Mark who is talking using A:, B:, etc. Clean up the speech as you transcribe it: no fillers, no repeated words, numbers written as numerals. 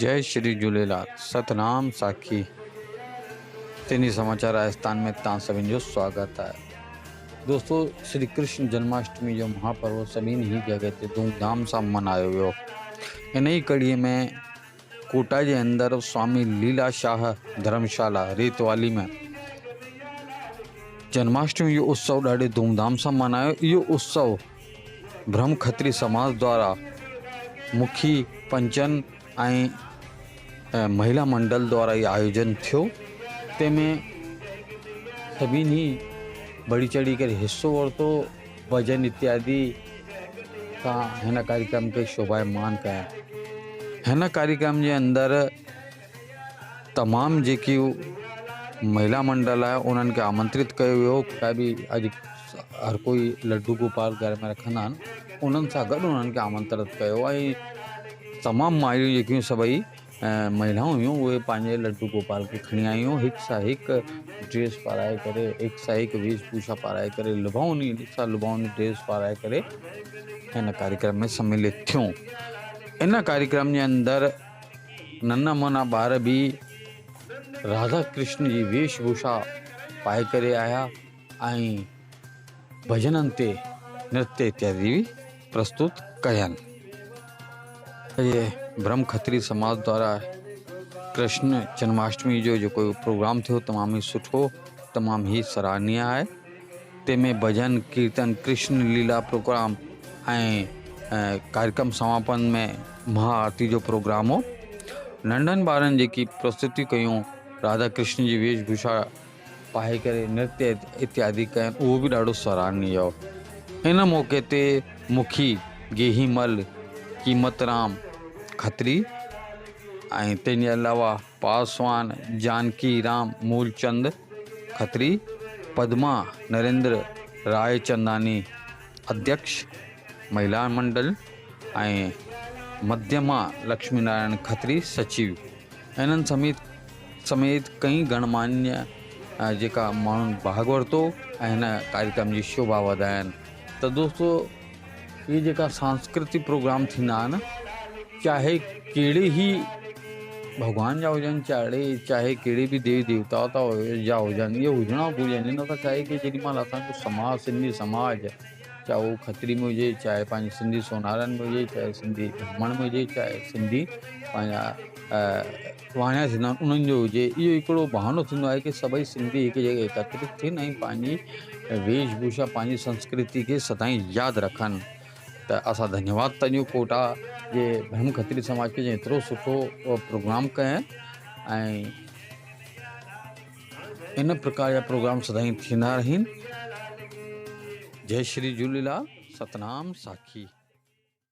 A: جئي شري جهوليلال ستنام ساکي سنڌي سماچار راجستان ۾ توهان سڀني جو سواگت آهي دوستو شري ڪرشن جنماشٽمي جو مهاپرو سڀني هي جڳهه تي ڌوم ڌام سان منايو ويو ان ئي ڪڙي ۾ ڪوٽا جي اندر سوامي ليلا شاهه ڌرمشالا ريتوالي ۾ جنماشٽمي جو اتسو ڏاڍي ڌوم ڌام سان منايو. اهو اتسو برهم کتري سماج دوارا مکي پنچن ۽ مهلا منڊل دوارا اهو آيوجن ٿيو تنهن ۾ سڀني بڙهي چڙهي ڪري حصو ورتو ڀڄن اتيادي سان هن ڪاريڪرم کي شوڀايمان ڪيا. هن ڪاريڪرم جي اندر تمام جيڪي مهلا منڊل آهي انهن کي آمنترت ڪيو ويو هو ڪا به اڄ هر ڪوئي لڊو گوپال گهر ۾ رکندا آهن انهن سان گڏ انهن کي آمنترت ڪيو ۽ تمام مايون جيڪيون سڀئي مهلائون هيون اهي پنهنجي لڊو گوپال کي کڻي آيون هڪ سان هڪ ڊريس پارائي ڪري هڪ سان هڪ ويش ڀوشا پارائي ڪري لڀاوني سان لڀاوني ڊريس پارائي ڪري هن ڪاريڪرم ۾ سملت ٿيون. ان ڪاريڪرم جي اندر ننڍا مونا ٻار به راڌا ڪرشن جي ويش ڀوشا پائي ڪري آيا ۽ ڀڄنن تي نرتيه اتيادي به پرستت ڪين. اهي برهم کتري سماج دوارا ڪرشن جنماشٽمي جو جيڪو پروگرام ٿيو تمام ئي سٺو تمام ئي سراهنيه آهي. تنهن ۾ ڀڄن، ڪيرتن، ڪرشن ليلا پروگرام ۽ ڪاريڪرم سماپن ۾ مها آرتي جو پروگرام هو. ننڍن ٻارن جيڪي پرستتيون ڪيون، راڌا ڪرشن جي ويش ڀوشا پائي ڪري نرتيه اتيادي ڪين اهو به ڏاڍو سراهنيه هو. ان موقعي تي مکي گيهي مل، قيمت رام کتري ۽ تنهن جي علاوه پاسوان جانڪي رام مولچند کتري، پدما نريندر رائچنداني اڌيڪش مهلا منڊل ۽ مڌيما لڪشمي نارائڻ کتري سچيو انهن سميت سميت ڪئين گڻمانيه جيڪا ماڻهن ڀاڳ ورتو ۽ هن ڪاريڪرم جي شوڀا وڌاين ته دوستو اهي جيڪا سانسڪرتڪ پروگرام ٿيندا آهن چاهي ڪهڙي ئي ڀڳوان جا هجن چاڙي چاهي ڪهڙي به ديوي ديوتا تا جا هجن اهي هجڻا گهرجن ان سان ڇا آهي ڪه جيڏي مهل اسانجو سماج سنڌي سماج چاهي اهو کتري ۾ هجي چاهي پنهنجي سنڌي سونارن ۾ هجي چاهي سنڌي برهمڻ ۾ هجي چاهي سنڌي پنهنجا واڻيا ٿيندا آهن انهن جو هجي اهو هڪڙو بهانو ٿيندو آهي ڪه سڀئي سنڌي هڪ جڳهه ايڪترت ٿين ۽ پنهنجي ويش ڀوشا پنهنجي سنسڪرتي کي سدائين ياد رکن ته اسان ڌنيواد ٿا ڏيون ڪوٽا جي برهم کتري سماج کي جنهن ايترو سٺو پروگرام ڪيائين ۽ ان پرڪار جا پروگرام سدائين ٿيندا رهن. جئي شري جهوليلال ستنام ساکي.